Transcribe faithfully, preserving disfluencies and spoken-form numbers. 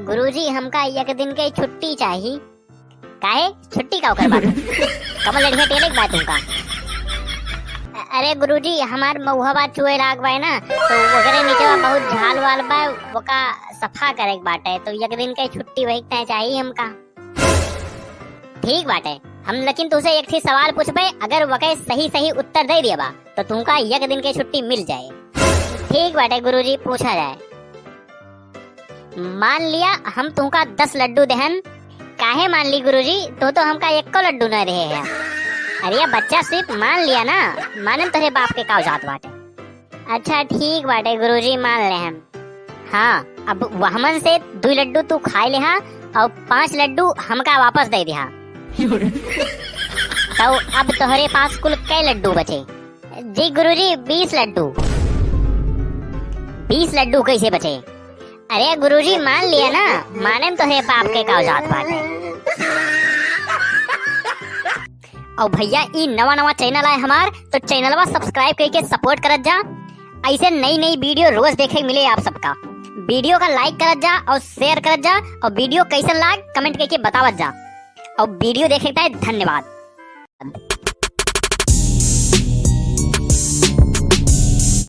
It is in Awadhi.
गुरुजी, हमका एक दिन के छुट्टी चाही। काहे? छुट्टी का ओकर बाटे? कमल लड़िया टेले के बात तुमका? अ-, अरे गुरुजी, हमार महुआ चुए लाग बा ना, तो ओकरे नीचे बहुत झाल वाल बा, ओका सफा करे के बाटे, तो एक दिन के छुट्टी वही तय चाही हमका। ठीक बाटे, हम लेकिन तुसे एक ठे सवाल पूछबे, अगर वके सही सही उत्तर दे दिया बा, तो तुमका एक दिन के छुट्टी मिल जाए। ठीक बाटे गुरुजी, पूछा जाए। मान लिया हम तुमका दस लड्डू देहन। काहे मान ली गुरुजी, तू तो हमका एको लड्डू न देहे है। अरे बच्चा, सिर्फ मान लिया ना, माने में तोहरे बाप के का औकात बाटे। अच्छा ठीक बाटे गुरुजी, मान ले हम। हाँ, अब वहमन से दुई लड्डू तू खाए लेहा और पांच लड्डू हमका वापस दे दिहा। तो अब तोहरे पास कुल कै लड्डू बचे? जी गुरुजी, बीस लड्डू। बीस लड्डू कैसे बचे? अरे गुरुजी, मान लिया ना, माने में तोहरे बाप के का औकात बाटे। और भैया, ई नवा नवा channel आए हमार, तो channelवा subscribe करके support करत जा। ऐसे नई नई video रोज देखे के मिले आप सबका। Video का like करत जा और share करत जा, और video कैसन लाग comment करके बतावत जा। और video देखे के लिए धन्यवाद।